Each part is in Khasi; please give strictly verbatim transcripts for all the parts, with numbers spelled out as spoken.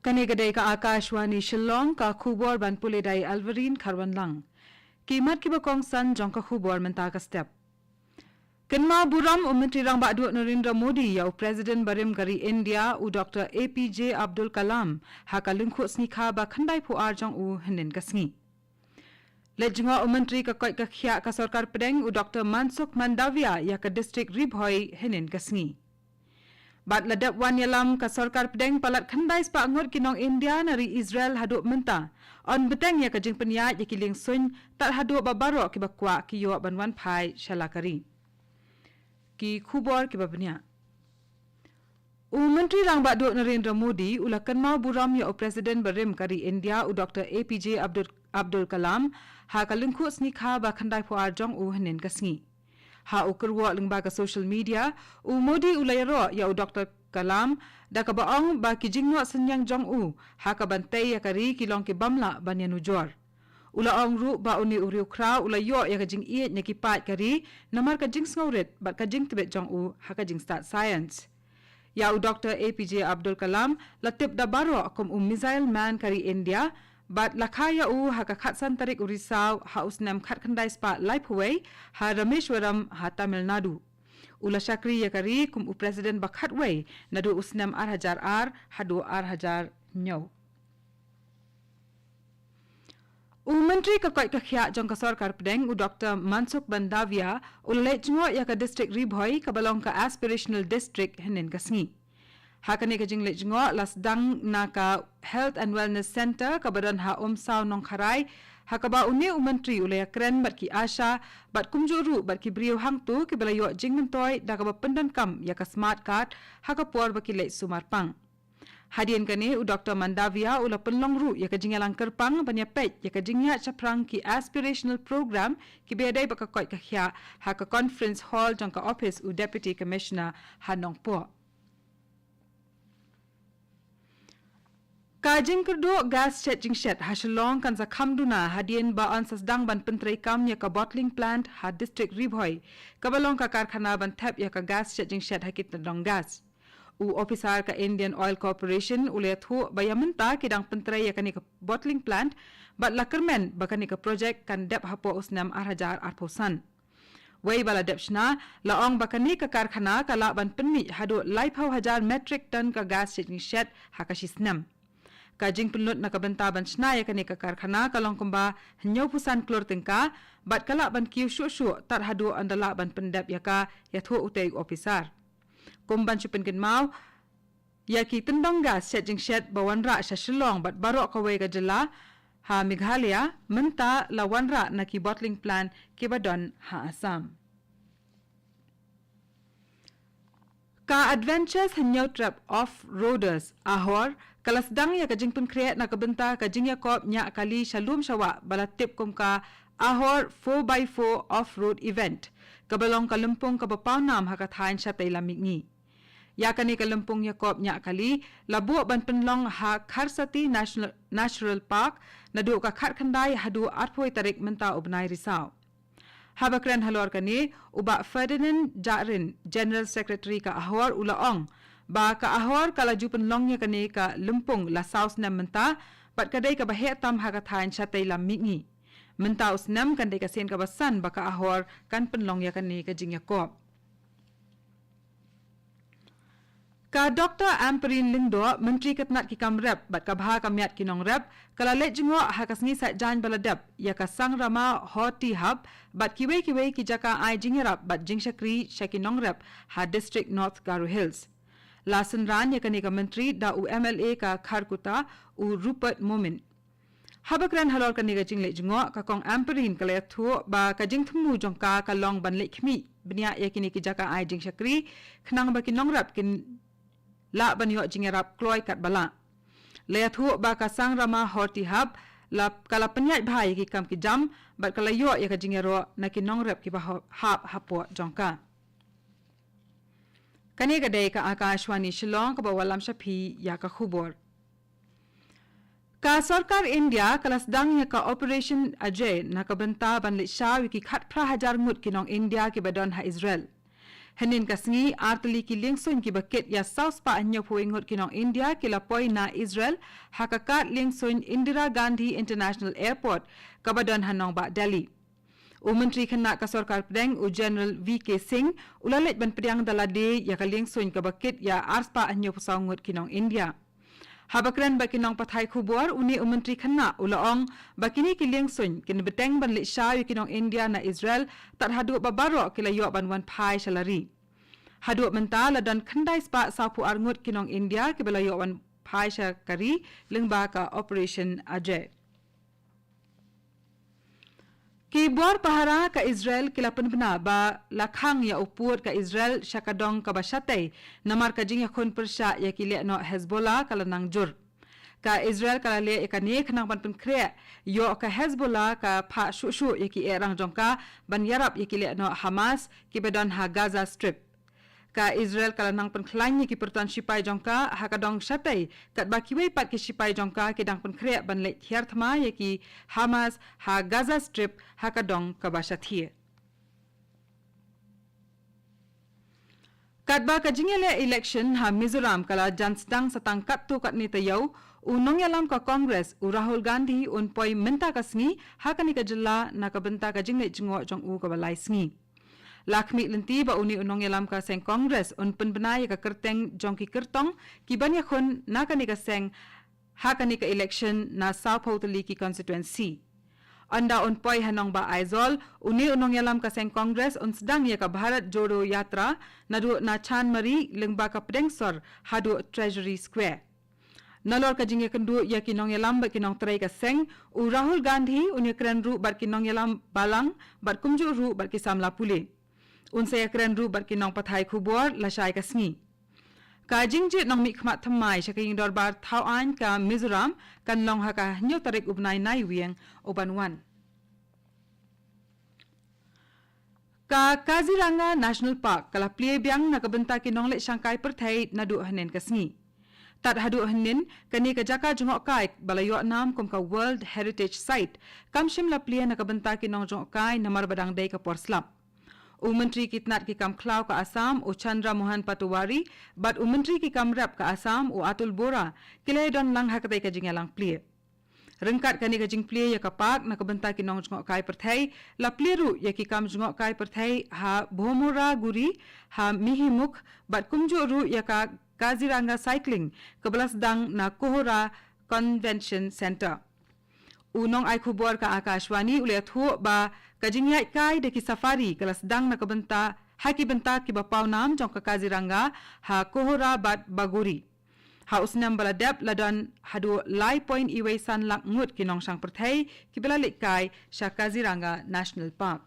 Kane ka dei ka Akashvani Shillong, ka khubor ban pule da i Alvarine Kharwanlang. Ki mat kiba kongsan jong ka khubor mynta ka step. Kynmaw burom u Myntri Rangbah Duh Narendra Modi ïa u President barim ka ri India u Doktor A P J Abdul Kalam ha ka lyngkhuh sngi kha ba khyndai phew ar jong u hynnin ka sngi. Leit jngoh u Myntri ka koit ka khiah ka Sorkar Pdeng u Doktor Mansukh Mandaviya ïa ka District Ri Bhoi hynnin ka sngi. Bad la dep wan ïalam ka Sorkar Pdeng palat khyndai spah ngut ki nong India na ri Israel haduh mynta. Yn bteng ïa ka jingpynïaid ïa ki liengsuiñ tad haduh ba baroh kiba kwah ki ïoh ban wan phai sha la ka ri. Ki khubor kiba bniah. U Myntri Rangbah Duh Narendra Modi u la kynmaw burom ïa u President barim ka ri India u Doktor A P J Abdul, Abdul Kalam ha ka lyngkhuh sngi kha ba khyndai phew ar jong u hynnin ka sngi. Ha u kyrwoh lyngba ka social media, u Modi u la ïaroh ïa u Doktor Kalam da kaba ong ba ki jingnoh synñiang jong u ha kaban tei ïa ka ri ki long ki bym lah ban ïanujor. U la ong ruh ba une u riewkhraw u la ïoh ïa ka jingïeit na ki paid ka ri namar ka jingsngewrit bad ka jingtbit jong u ha ka jingstad science. Ïa u Doktor A P J Abdul Kalam la tip da baroh kum u Missile Man ka ri India bad la kha ïa u ha ka khatsan tarik u Risaw ha u snem khatkhyndai spah laiphew wei ha Rameswaram ha Tamil Nadu. U la shakri ïa ka ri kum u President ba khatwei naduh u snem ar hajar ar haduh ar hajar hynñiew. U Myntri ka koit ka khiah jong ka Sorkar Pdeng u Doktor Mansukh Mandaviya u la leit jngoh ïa ka District Ri Bhoi kaba long ka Aspirational District hynnin ka sngi. Ha kane ka jingleit jngoh la sdang na ka Health and Wellness Centre kaba don ha Umsaw Nongkharai ha kaba une u Myntri u la ïakren bad ki ASHA bad kumjuh ruh bad ki briew hangto kiba la ïoh jingmyntoi da kaba pyndonkam ïa ka Smart Card ha ka por ba ki leit sumar pang. Hadien kane u Doktor Mandaviya u la pynlong ruh ïa ka jingïalang kyrpang ban ïapeit ïa ka jingïaid shaphrang ki Aspirational Program kiba ïadei bad ka koit ka khiah ha ka Conference Hall jong ka ophis u Deputy Commissioner ha Nongpoh. Ka jingkyrduh gas shet jingshet ha Shillong kan sa kham duna hadien ba yn sa sdang ban pyntreikam ïa ka bottling plant ha District Ri Bhoi kaba long ka karkhana ban thep ïa ka gas shet jingshet ha ki tyndong gas. U ophisar ka Indian Oil Corporation u la ïathuh ba ïa mynta ki dang pyntrei ïa kane ka bottling plant bad la kyrmen ba kane ka projek kan dep hapoh u snem ar hajar arphew san. Wei ba la dep shna, la ong ba kane ka karkhana ka lah ban pynmih haduh laiphew hajar metric ton ka gas shet jingshet ha ka shi snem. Ka jingpynlut na ka bynta ban shna ïa kane ka karkhana ka long kumba hynñiewphew san klur tyngka bad ka lah ban kiew shuh shuh tad haduh ynda lah ban pyndep ïa ka, ïathuh utei u ophisar. Kum ban shu pynkynmaw ïa ki tyndong gas shet jingshet ba wanrah sha Shillong bad baroh kawei ka jylla ha Meghalaya, mynta la wanrah na ki bottling plant kiba don ha Assam. Ka Adventures Hynñiewtrep Off-Roaders, AHOR, ka la sdang ïa ka jingpynkhreh na ka bynta ka jingïakop ñiah kali sha lum sha wah ba la tip kum ka AHOR four by four Off-Road Event, kaba long ka lympung kaba pawnam ha ka thaiñ shatei lam mihngi. Ïa kane ka lympung ïakop ñiah kali la buh ban pynlong ha Kharsati National, Natural Park naduh ka khatkhyndai haduh arphew tarik mynta u bnai Risaw. Haba kren halor kane, u Bah Ferdinand Jahrin, General Secretary ka AHOR, u la ong ba ka AHOR ka la ju pynlong ïa kane ka lympung la saw snem mynta bad ka dei kaba heh tam ha ka thaiñ shatei lam mihngi. Mynta u snem kan dei ka sien kaba san ba ka AHOR kan pynlong ïa kane ka jingïakop. Ka Doktor Ampareen Lyngdoh, Myntri ka tnat ki kam rep bad ka bha ka miat ki nongrep, ka la leit jngoh ha ka sngi Saitjaiñ ba la dep ïa ka Sangrama Horti Hub bad kiwei kiwei ki jaka ai jingïarap bad jingshakri sha ki nongrep ha District North Garo Hills. La synran ïa kane ka Myntri da u MLA ka Kharkutta, u Rupert Momin. Haba kren halor kane ka jingleit jngoh, ka Kong Ampareen ka la ïathuh ba ka jingthmu jong ka ka long ban leit khmih bniah ïa kine ki jaka ai jingshakri khnang ba ki nongrep kin lah ban ïoh jingïarap kloi katba lah. La ïathuh ba ka Sangrama Horti Hub la, ka la pynïaid bha ïa ki kam ki jam bad ka la ïoh ïa ka jingïaroh na ki nongrep kiba hap hapoh jong ka. Kane ka dei ka Akashvani Shillong kaba wallam sha phi ïa ka khubor. Ka Sorkar India ka la sdang ïa ka Operation Ajay na ka bynta ban leit shaw ïa ki khatphra hajar ngut ki nong India kiba don ha Israel. Hynnin ka sngi, artylli ki liengsuiñ kiba kit ïa saw spah hynñiewphew ngut ki nong India ki la poi na Israel ha ka kad liengsuiñ Indira Gandhi International Airport kaba don ha nongbah Delhi. U Myntri Khynnah ka Sorkar Pdeng, u General V K Singh, u la leit ban pdiang da lade ïa ka liengsuiñ kaba kit ïa ar spah hynñiewphew saw ngut ki nong India. Haba kren bad ki nongpathai khubor, une u Myntri Khynnah u la ong ba kine ki liengsuiñ kin bteng ban leit sha ïa ki nong India na Israel tad haduh ba baroh ki la ïoh ban wan phai sha la ri. Haduh mynta la don khyndai spah sawphew ar ngut ki nong India kiba la ïoh wan phai sha ka ri lyngba ka Operation Ajay. Ki bor pahara ka Israel ki la pynbna ba la khang ïa u pud ka Israel sha ka dong kaba shatei namar ka jingïakhun pyrshah ïa ki lehnoh Hezbollah ka la nang jur. Ka Israel ka la leh ïa kane khnang ban pynkhreh ïoh ka Hezbollah ka phah shuh shuh ïa ki ehrang jong ka ban ïarap ïa ki lehnoh Hamas kiba don ha Gaza Strip. Ka Israel ka la nang pynkhlaiñ ïa ki pyrton shipai jong ka ha ka dong shatei, katba kiwei pat ki shipai jong ka ki dang pynkhreh ban leit hiar thma ïa ki Hamas ha Gaza Strip ha ka dong kaba shathie. Katba ka jingïaleh election ha Mizoram ka la jan sdang sa tang katto katne taïew, u nongïalam ka Congress, u Rahul Gandhi, un poi mynta ka sngi ha kane ka jylla na ka bynta ka jingleit jngoh jong u kaba lai sngi. La khmih lynti ba une u nongïalam ka seng Congress un pynbna ïa ka kyrteng jong ki kyrtong kiban ïakhun na kane ka seng ha kane ka election na sawphew tylli ki constituency. Ynda un poi ha nongbah Aizawl, une u nongïalam ka seng Congress un sdang ïa ka Bharat Jodo Yatra naduh na Chandmari lyngba ka Pdengsor haduh Treasury Square. Nalor ka jingïakynduh ïa ki nongïalam bad ki nongtrei ka seng, u Rahul Gandhi un ïakren ruh bad ki nongïalam balang bad kumjuh ruh bad ki samla pule. Un sa ïakren ruh bad ki nongpathai khubor lashai ka sngi. Ka jingjied nongmihkhmat thymmai sha ka ïing dorbar thaw aiñ ka Mizoram kan long ha ka hynñiew tarik u bnai Naiwieng uban wan. Ka Kaziranga National Park ka la plie biang na ka bynta ki nongleit shangkai pyrthei naduh hynnin ka sngi. Tad haduh hynnin, kane ka jaka jngohkai ba la ïoh nam kum ka World Heritage Site kam shym la plie na ka bynta ki nongjngohkai namar ba dang dei ka por slap. U Myntri ki tnat ki kam khlaw ka Assam, u Chandra Mohan Patowary, bad u Myntri ki kam rep ka Assam, u Atul Bora, ki la ïadon lang ha katei ka jingïalang plie. Ryngkat kane ka jingplie ïa ka park na ka bynta ki nongjngohkai pyrthei, la plie ruh ïa ki kam jngohkai pyrthei ha Bhomora Guri, ha Mihimukh, bad kumjuh ruh ïa ka Kaziranga Cycling kaba la sdang na Kohora Convention Centre. U nongai khubor ka Akashvani u la ïathuh ba ka jingïaid kai da ki safari ka la sdang na ka bynta, ha ki bynta kiba pawnam jong ka Kaziranga ha Kohora bad Bagori. Ha u snem ba la dep la don haduh lai point wei san lak ngut ki nongshang pyrthei kiba la leit kai sha Kaziranga National Park.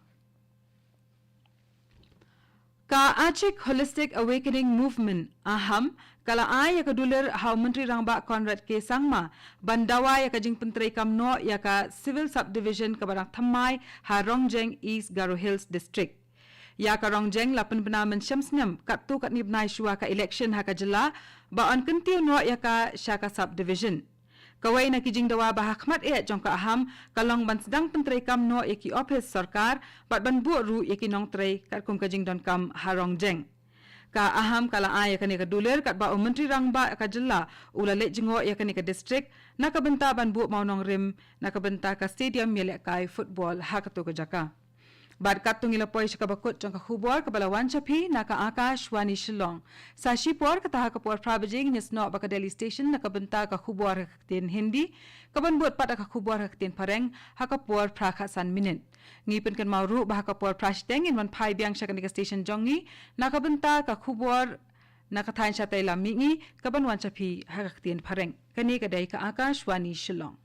Ka Achik Holistic Awakening Movement, AHAM, ka la ai ïa ka dulir ha u Myntri Rangbah Conrad K Sangma ban dawa ïa ka jingpyntreikam noh ïa ka Civil Subdivision kaba dang thymmai ha Rongjeng, East Garo Hills District. Ïa ka Rongjeng la pynbna mynshem snem katto katne bnai shuwa ka election ha ka jylla ba yn kyntiew noh ïa ka sha ka Subdivision. Kawei na ki jingdawa ba ha khmat eh jong ka AHAM ka long ban sdang pyntreikam noh ïa ki ophis sorkar bad ban buh ruh ïa ki nongtrei katkum ka jingdonkam ha Rongjeng. Ka AHAM ka la ai ïa kane ka dulir katba u Myntri Rangbah ka jylla u la leit jngoh ïa kane ka district na ka bynta ban buh mawnongrim na ka bynta ka stadium ïalehkai football ha kato ka jaka. Bad katto ngi la poi sha kaba kut jong ka khubor kaba la wan sha phi na ka Akashvani Shillong. Sa shipor, kata ha ka por phra baje ngin ïasnoh bad ka Delhi Station na ka bynta ka khubor ha ka ktien Hindi, kaban bud pat ha ka khubor ha ka ktien Phareng ha ka por phra khatsan minit. Ngi pynkynmaw ruh ba ha ka por phra shiteng ngin wan phai biang sha kane ka station jong ngi na ka bynta ka khubor na ka thaiñ shatei lam mihngi kaban wan sha phi ha ka ktien Phareng. Kane ka dei ka Akashvani Shillong.